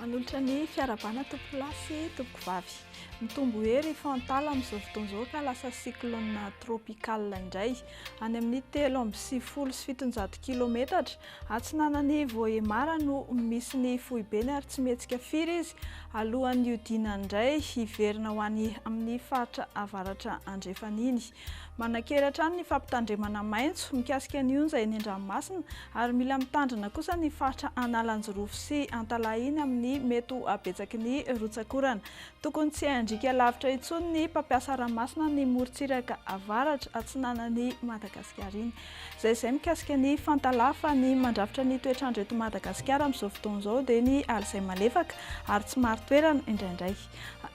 Manolotra ny fiarahabana tompokolahy sy tompokovavy. Mitombo hery i Fantala amin'izao fotoana izao ka lasa cyclone tropical indray. Any amin'ny 793 kilometatra atsinanan'i Vohemar no misy ny foibeny ary tsy mihetsika firy izy alohan'ny hiodinany indray hiverina ho any amin'ny faritra avaratra andrefana iny. Manan-kery hatrany ny fampitandremana maitso mikasika ny onja eny an-dranomasina ary mila mitandrina kosa ny faritra Analanjirofo sy Antalaha iny amin'ny mety ho habetsaky ny rotsak'orana. Tokony tsy handriaka lavitra intsony ny mpampiasa ranomasina ny morontsiraka avaratra atsinanan'i Madagasikara iny. Izay izay mikasika ny Fantalaha fa ny mandrafitra ny toetr'andro eto Madagasikara amin'izao fotoana izao dia ny alizay malefaka ary tsy marin-toerana indraindray.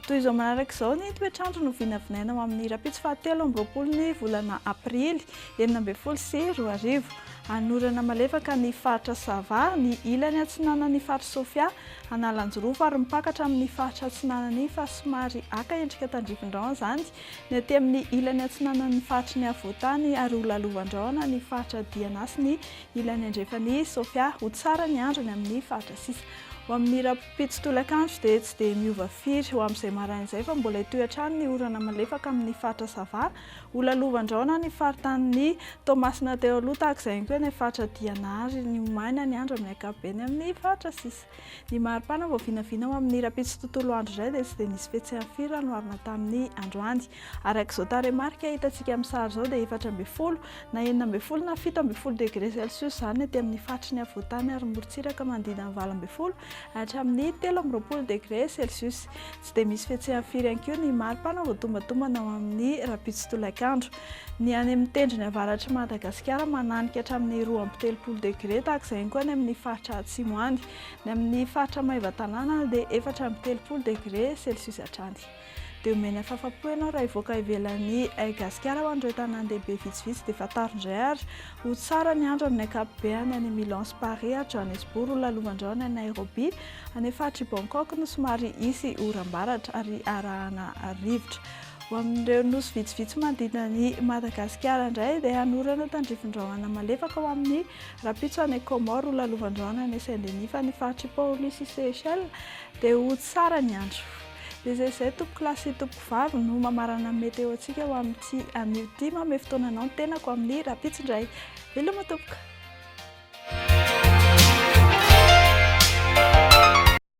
Toy izao manaraka izao ny toetr'andro no vinavinaina ho amin'ny rahampitso faha 23 ny volana aprily 2016. Hanorana malefaka ny faritra Sava, ny ilany atsinanan'ny faritra Sofia, Analanjirofo ary mipaka hatramin'ny faritra atsinanana iny fa somary haka endrika tandrifin-drahona izany ny aty amin'ny ilany atsinanan'ny faritry ny afovoan-tany ary ho lalovan-drahona ny faritra Diana sy ny ilany andrefan'i Sofia. Ho tsara ny andro any amin'ny faritra sisa. Ho amin'ny rahampitso tolakandro dia tsy dia miova firy ho amin'izay maraina izay fa mbola hitohy hatrany ny orana malefaka amin'ny faritra Sava. Ho lalovan-drahona ny faritanin'i Toamasina teo aloha tahaka izay ihany koa any amin'ny faritra Diana ary ny ho maina ny andro amin'ny ankapobeny amin'ny faritra sisa. Ny maripana vao vinavina ho amin'ny rahampitso tontolo andro indray dia tsy dia nisy fihetseham firy raha noharina tamin'ny androany. Araka izao tarehimarika hitantsika amin'ny sary izao dia 14 na 16 na 17 degré celsius izany ny aty amin'ny faritry ny afovoan-tany ary morontsiraka manodidina ny 18 hatramin'ny 23 degré celsius. Tsy dia misy fihetseham firy ihany koa ny maripana vao tombantombana ho amin'ny rahampitso tolakandro. Ny any amin'ny tendrony avaratr'i Madagasikara mananika hatramin'ny 32 degré tahaka izay ihany koa any amin'ny faritra atsimo any. Ny amin'ny faritra Maevatanàna dia 34 degré celsius hatrany. Dia omena fafapo ianao raha hivoaka ivelan'i Gasikara ho an'ireo tanàn-dehibe vitsivitsy dia fantaro indray ary ho tsara ny andro amin'ny ankapobeny any Milan sy Paris ary Johannesburg ho lalovan-drahona any Nairobi. Any faritr'i Bangkok no somary hisy oram-baratra ary arahana rivotra. Ho amin'ireo nosy vitsivitsy manodidina an'i Madagasikara indray dia hanorana tandrifin-drahona malefaka ho amin'ny rahampitso any Comores ho lalovan-drahona any Saint-Denis fa ny faritr'i Port-Louis sy Seychelles dia ho tsara ny andro. Dia izay izay tompokolahy sy tompokovavy no mamarana ny météo antsika ho amin'ity anio ity. Manome fotoana anao ny tenako amin'ny rahampitso indray. Veloma tompoko.